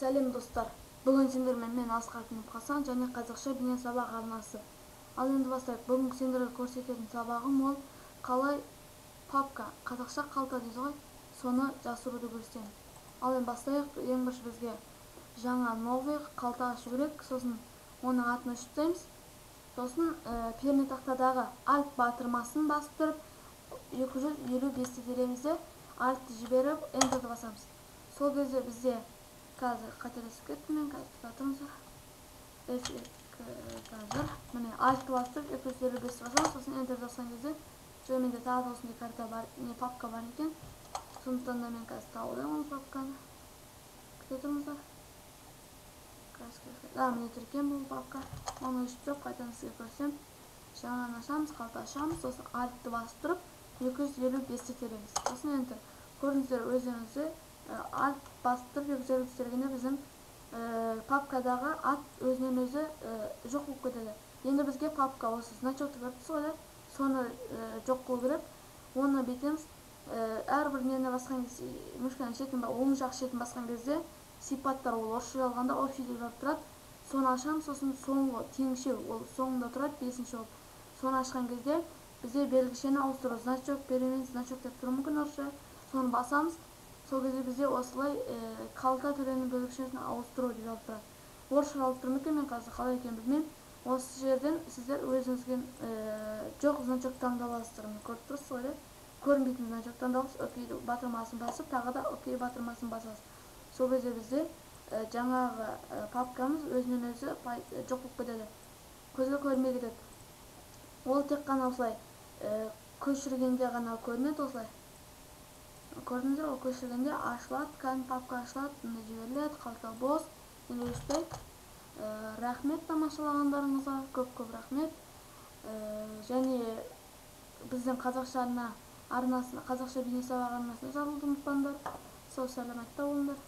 Сәлем, достар! Бүгін сендермен мен, Асқар Хасан және қазақша бейне сабақ арнасы. Ал енді бастайық. Бүгінгі сендерге көрсететін сабағым ол қалай папка, қазақша қалта дейді ғой, соны жасыруды көрсетемін. Ал енді бастайық. Ең бірінші бізге жаңа, новый қалта ашу керек, сосын оның атын өшіріп тастаймыз. Сосын пернетақтадағы Alt батырмасын басып тұрып 255-ті тереміз де, Altты жіберіп, Enter'ді басамыз. Сол кезде бізде, қазір қателесіп кеттім мен, қазір, тұра тұрыңыздар. F2, қазір, міне, Alt басып 255 басамыз, сосын Enter басқан кезде, жоқ, менде тағы да осындай карта бар, не, папка бар екен. Сондықтан да мен қазір тауып аламын ол папканы. Күте тұрыңыздар. Қазір, а, міне тұр екен бұл папка. Оны өшіріп тастап, қайтадан сізге көрсетемін. Жаңаны ашамыз, қалта ашамыз, сосын Altты басып тұрып 255-ті тереміз. Сосын Enter. Көрдіңіздер өздеріңізде, Alt басып тұрып 255 тергенде біздің папкадағы ат өзінен өзі жоқ болып кетеді. Енді бізге папка, осы значокты көріп тұрсыз ғой да, соны жоқ қылу керек. Оны бүйтеміз. Әрбір нені басқан кезде, мышканың шетін, оң жақ шетін басқан кезде сипаттар, ол орысша жазғанда общий деп жазып тұрады. Соны ашамыз, сосын соңғы теңше, ол соңында тұрады, бесінші болып. Соны ашқан кезде бізде белгішені ауыстыру, значок, перемен значок деп тұруы мүмкін орысша. Соны басамыз. Сол кезде бізде осылай қалта түрінің бөлікшесін ауыстыру деп жазылып тұрады. Орысша жазылып тұр ма екен, мен қазір қалай екенін білмеймін. Осы жерден сіздер өзіңізге жоқ значок таңдап аласыздар. Міне, көріп тұрсыз ғой да, көрінбейтін значок таңдап аласыз, окей батырмасын басып, тағы да окей батырмасын басасыз. Сол кезде бізде жаңағы папкамыз өзінен өзі жоқ болып кетеді, көзге көрінбей кетеді. Ол тек қана осылай көшіргенде ғана көрінеді осылай. Көрдіңіздер ғой, көшіргенде ашылады, кәдімгі папка ашылады, мында жіберіледі, қалта бос. Енді өшпейді. Рахмет тамашалағандарыңызға, көп-көп рахмет. Және біздің қазақша арнасына, қазақша бейне сабақ арнасына жазылуды ұмытпаңдар. Сау саламатта болыңдар.